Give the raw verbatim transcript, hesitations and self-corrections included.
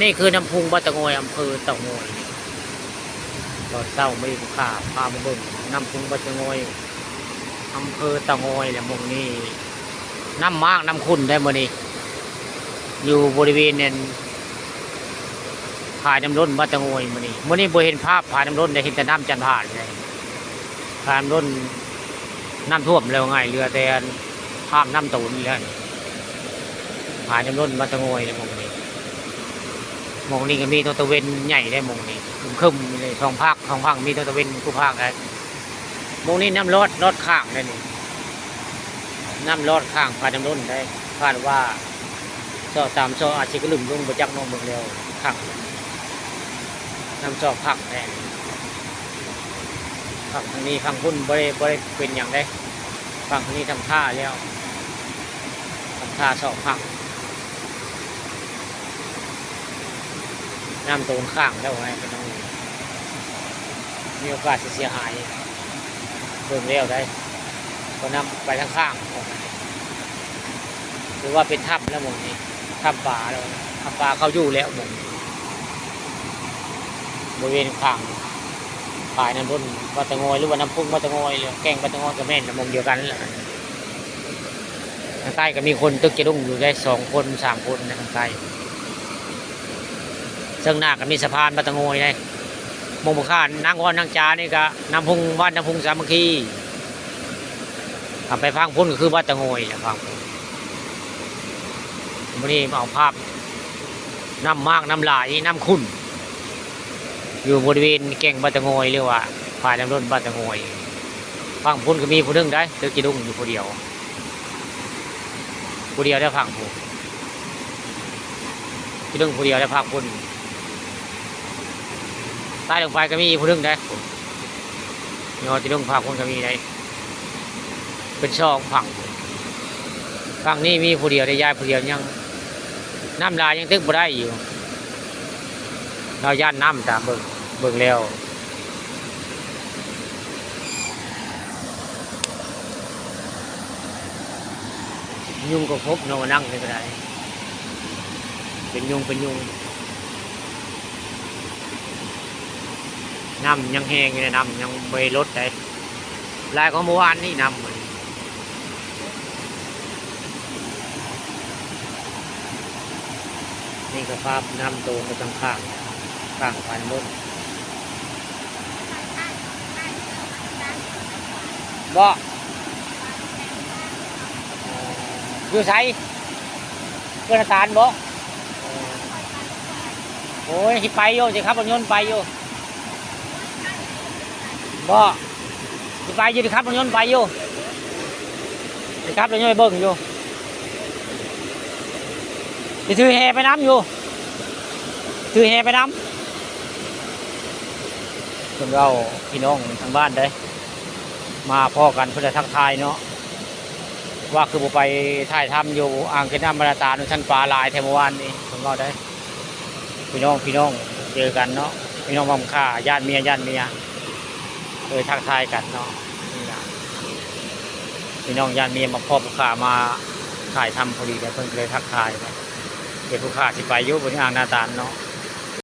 นี่คือน้ำพุงบ้านเตางอย อำเภอเตางอย ตอนเช้ามื้อนี้ผู้ข้าพามาเบิ่งน้ำพุงบ้านเตางอย อำเภอเตางอย และหม่องนี้น้ำมากน้ำขุ่นได้มื้อนี้ อยู่บริเวณนั้น ฝายน้ำล้นบ้านเตางอยมื้อนี้ มื้อนี้บ่เห็นภาพฝายน้ำล้นได้ เห็นแต่น้ำจันทน์ผ่านเลย ฝายน้ำล้น น้ำท่วมแล้วไง เหลือแต่ภาพน้ำโตนแล้วนี่ ฝายน้ำล้นบ้านเตางอยเลยหม่องนี้ หม่องนี้ก็มีต้นตะเวนใหญ่ได้หม่องนี้ ครึ้มๆอยู่เลย สองภาค สองฝั่งมีต้นตะเวนคู่ภาคได้ หม่องนี้น้ำลอด ลอดข้างได้นี่ น้ำลอดข้างฝายน้ำล้นได้ คาดว่า ซอกตามซอกอาจสิกระลุ่มลงบ่จักเนาะ เบิ่งแล้วข้าง น้ำซอกข้างแน่ ฝั่งทางนี้ฝั่งพุ้นบ่ได้ บ่ได้เป็นหยังเด้ ฝั่งทางนี้ทำท่าแล้ว ทำท่าซอกข้าง น้ำโตนข้างแล้วไงพี่น้อง มีโอกาสสิเสียหาย เบิ่งแล้วได้ ก็น้ำไปทางข้าง ถือว่าเป็นถ้ำแล้วหม่องนี้ ถ้ำปลาแล้ว ถ้ำปลาเข้าอยู่แล้วหม่องนี้ บริเวณข้าง ฝายน้ำล้นบ้านเตางอย หรือว่าน้ำพุงบ้านเตางอย หรือแก่งบ้านเตางอยก็แม่นหม่องเดียวกันแหละ ทางใต้ก็มีคนตึกจะดุ้งอยู่ได้สองคนสามคนนะทางใต้ เซิงหน้าก็มีสะพานบ้านเตางอยได้ หม่องบ่ข้านางอ้อนนางจานี่ก็น้ำพุง บ้านน้ำพุงสามัคคี เอาไปฝั่งพุ้นก็คือบ้านเตางอยแหละ ฝั่งพุ้น มื้อนี้มาเอาภาพ น้ำมากน้ำหลายน้ำขุ่น อยู่บริเวณแก่งบ้านเตางอย หรือว่าฝายน้ำล้นบ้านเตางอย ฝั่งพุ้นก็มีผู้หนึ่งได้ ตึกจะดุ้งอยู่ผู้เดียว ผู้เดียวได้ฝั่งพุ้น จะดุ้งผู้เดียวได้ฝั่งพุ้น ใต้ลงไปก็มีผู้หนึ่งได้ ยอดจะดุ้งฝั่งพุ้นก็มีได้ เป็นสองฝั่ง ฝั่งนี้มีผู้เดียวได้ ยายผู้เดียวยัง น้ำหลายยังตึกบ่ได้อยู่ เราย่านน้ำตามเบิ่ง เบิ่งแล้ว ยุงก็ครบเนาะ มานั่งนี่ก็ได้ เป็นยุง เป็นยุง น้ำยังแห้งอยู่เลย น้ำยังบ่ลดได้ หลายกว่าเมื่อวานนี่น้ำมัน นี่ก็ภาพน้ำโตนไปทางข้าง ข้างฝายน้ำล้น บ่ อยู่ไส เพื่อนอาจารย์บ่ โอ้ย สิไปอยู่ สิขับรถยนต์ไปอยู่ บ่ สิไปอยู่ สิขับรถยนต์ไปอยู่ สิขับรถยนต์ไปเบิ่งอยู่ สิถือแหไปนำอยู่ ถือแหไปนำ เพิ่นเว้าพี่น้องทางบ้านเด้ มาพ้อกันเพิ่นก็ทักทายเนาะ ว่าคือบ่ไปถ่ายทำอยู่อ่างเก็บน้ำบาดาลอยู่ ท่านปลาหลายแท้เมื่อวานนี้ เพิ่นเว้าได้ พี่น้อง พี่น้อง เจอกันเนาะ พี่น้องบางค่า ย่านเมีย ย่านเมีย เออ ทักทายกันเนาะ นี่ล่ะ พี่น้องย่านเมียมาพ้อผู้ข้ามาถ่ายทำพอดี เดี๋ยวเพิ่นก็เลยทักทายนะ เดี๋ยวผู้ข้าสิไปอยู่บนอ่างนาตาลเนาะ